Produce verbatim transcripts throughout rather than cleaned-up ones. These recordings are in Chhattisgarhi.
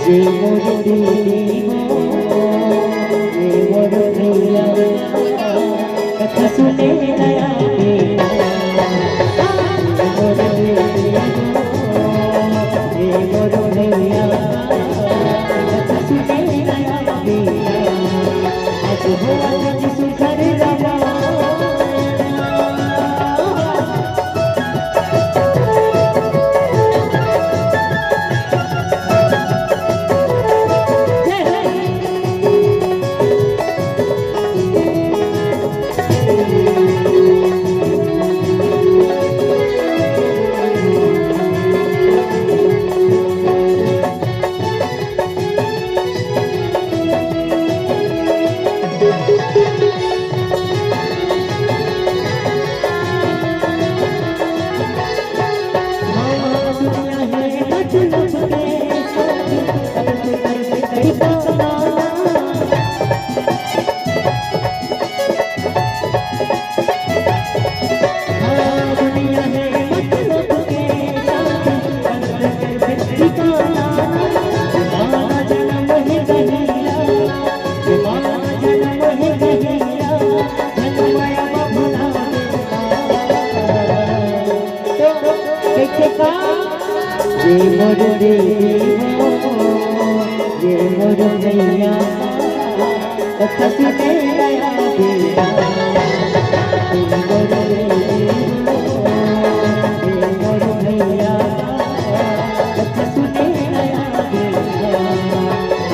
जे मोर दीदी हो, जे मोर भैया, कथा सुने नया बेटा। जे मोर दीदी हो, जे मोर भैया, कथा सुने नया बेटा। आज हो आज सुघर रवा। कइसे का? ये मोर देवी हो, ये मोर मैया, कथा सुने नया बेटा। ये मोर देवी हो, ये मोर मैया, कथा सुने नया बेटा।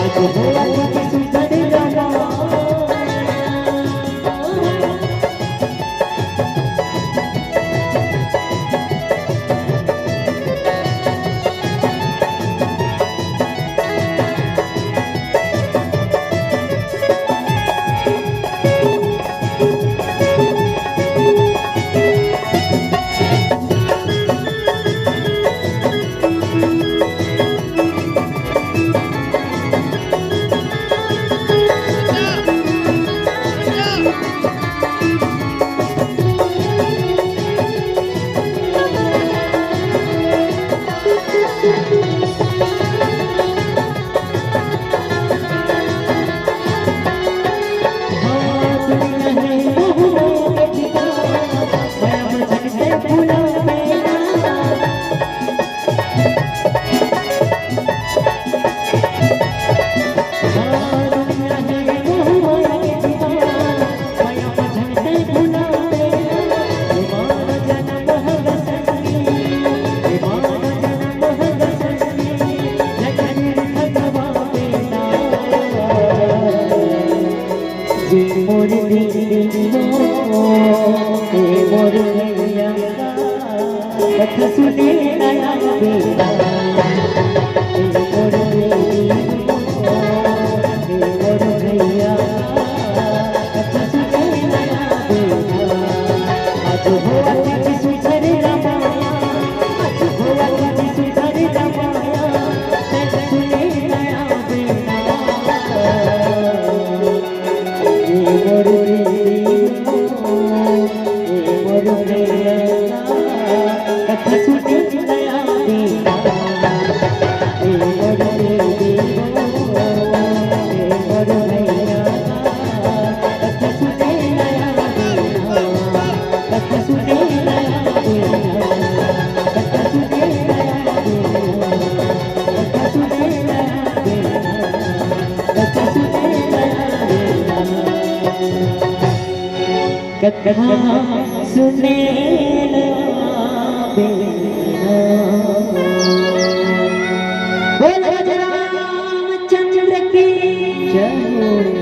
आज हो आज सुघर रवा। मोर दीदी हो, ए मोर भैया, कथा सुने नया बेटा। ए मोर दीदी हो, ए मोर भैया, कथा सुने नया बेटा। आज हो आज सुघर रमाया, आज हो आज सुघर रमाया, कथा सुने नया बेटा। ए मोर दीदी हो, ए मोर भैया, कथा सुने नया बेटा। ए मोर दीदी हो, ए मोर भैया, कथा सुने नया बेटा। कथा सुने नया बेटा। कथा सुने नया बेटा। कथा सुने नया बेटा। कथा सुने ला बेना। बोल राजा रामचंद्र की जय हो।